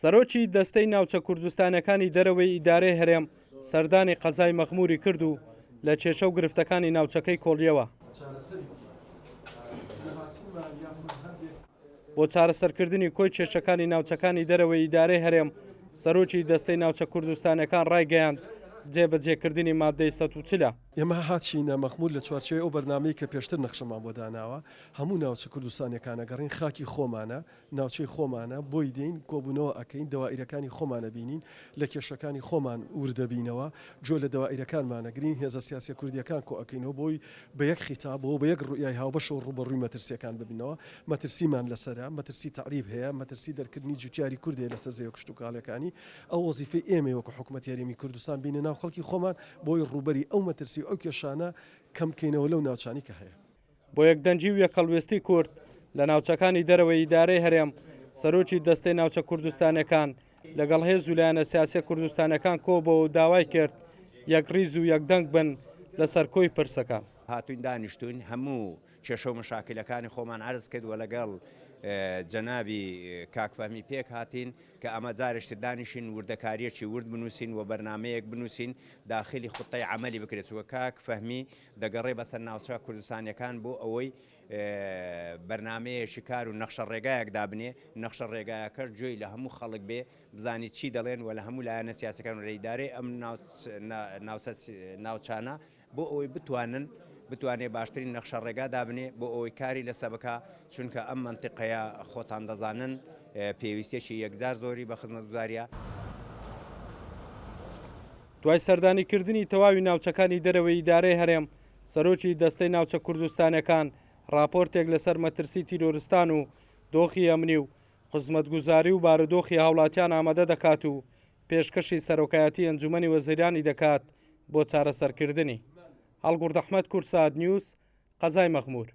سەرۆکی دەستەی ناوچە کوردستانیەکانی دەرەوەی ئیدارەی هەرێم سەردانی قەزای مەخموری کرد و لە کێشە و گرفتەکانی ناوچەکەی کۆڵیەوە. بۆ چارەسەرکردنی کۆی کێشەکانی ناوچەکانی دەرەوەی ئیدارەی هەرێم، سەرۆکی دەستەی ناوچە کوردستانیەکان ڕایگەیاند، جێبەجێکردنی ماددەی 140 ە. ئێمە هاتینە مەخمور لە چوارچێوەی ئەو بەرنامەی کە پێشتر نەخشەمان بۆ داناوە، هەموو ناوچە کوردستانیەکان ئەگەڕێین، خاکی خۆمانە، ناوچەی خۆمانە بۆی دێین کۆبوونەوە ئەکەین دەوائیرەکانی خۆمان ئەبینین لە کێشەکانی خۆمان وردەبینەوە گوێ لە دەوائیرەکانمان ئەگرین هێزە سیاسیە کوردیەکان کۆ ئەکەینەوە بۆی بە یەک خیتابەوە بە یەک ڕوئیای هاوبەشەوە ڕووبەڕووی مەترسیەکان ببینەوە مەترسیمان لەسەرە مەترسی تەعریب هەیە مەترسی دەرکردنی جوتیاری کورد هەیە لەسەر زەویە کشتوکاڵیەکانی ئەو وەزیفەی ئێمەیە وەکو حکومەتی هەرێمی کوردستان بینە ناو خەڵکی خۆمان بۆی ڕووبەری ئەو مەترسی و ئەو کێشانە کەم بکەینەوە لەو ناوچانەی کە هەیە. بۆ یەکدەنگی و یەکهەڵوێستی کورد لە ناوچەکانی دەرەوەی ئیدارەی هەرێم، سەرۆکی دەستەی ناوچە کوردستانیەکان لەگەڵ هێز و لایەنە سیاسیە کوردستانیەکان کۆبۆوە و داوای کرد یەکڕیز و یەکدەنگ بن لەسەر کۆی پرسەکان. هاتووین دانیشتووین هەموو کێشە و مەشاکیلەکانی خۆمان عەرز کرد و لەگەڵ جەنابی کاک فەهمی پێک هاتین کە ئەمە جارێکی تر دانیشین وردەکارییەکی ورد بنووسین و بەرنامەیەک بنووسین داخلی خوتەی عەمەلی بکرێت چونکە کاک فەهمی دەگەڕێ بەسەر ناوچە کوردستانیەکان بۆ ئەوەی بەرنامەیەکی کار و نەخشە ڕێگایەک دابنێ، نەخشە ڕێگایەکەش گوێی لە هەموو خەڵک بێ بزانی چی دەڵێن و لە هەموو لایەنە سیاسەکان و لە ئیدارەی ئەم ناوچە ناوچانە بۆ ئەوەی بتوانن بتوانێ باشترین نەخشە ڕێگا دابنێ بۆ ئەوەی کاری لەسە بکا چونکە ئەم مەنتیقەیە خۆتان دەزانن پێویستیەکی یەکجار زۆری بە خزمەتگوزاریە. دوای سەردانیکردنی تەواوی ناوچەکانی دەرەوەی ئیدارەی هەرێم، سەرۆکی دەستەی ناوچە کوردستانیەکان ڕاپۆرتێک لەسەر مەترسی تیرۆرستان و دۆخی ئەمنی و خزمەتگوزاری و بارودۆخی هاوڵاتیان ئامادە دەکات و پێشکەشی سەرۆکایەتی ئەنجومەنی وەزیرانی دەکات بۆ چارەسەرکردنی. هەڵگوڕد ئەحمەد، کوردسات نیوز، قەزای مەخمور.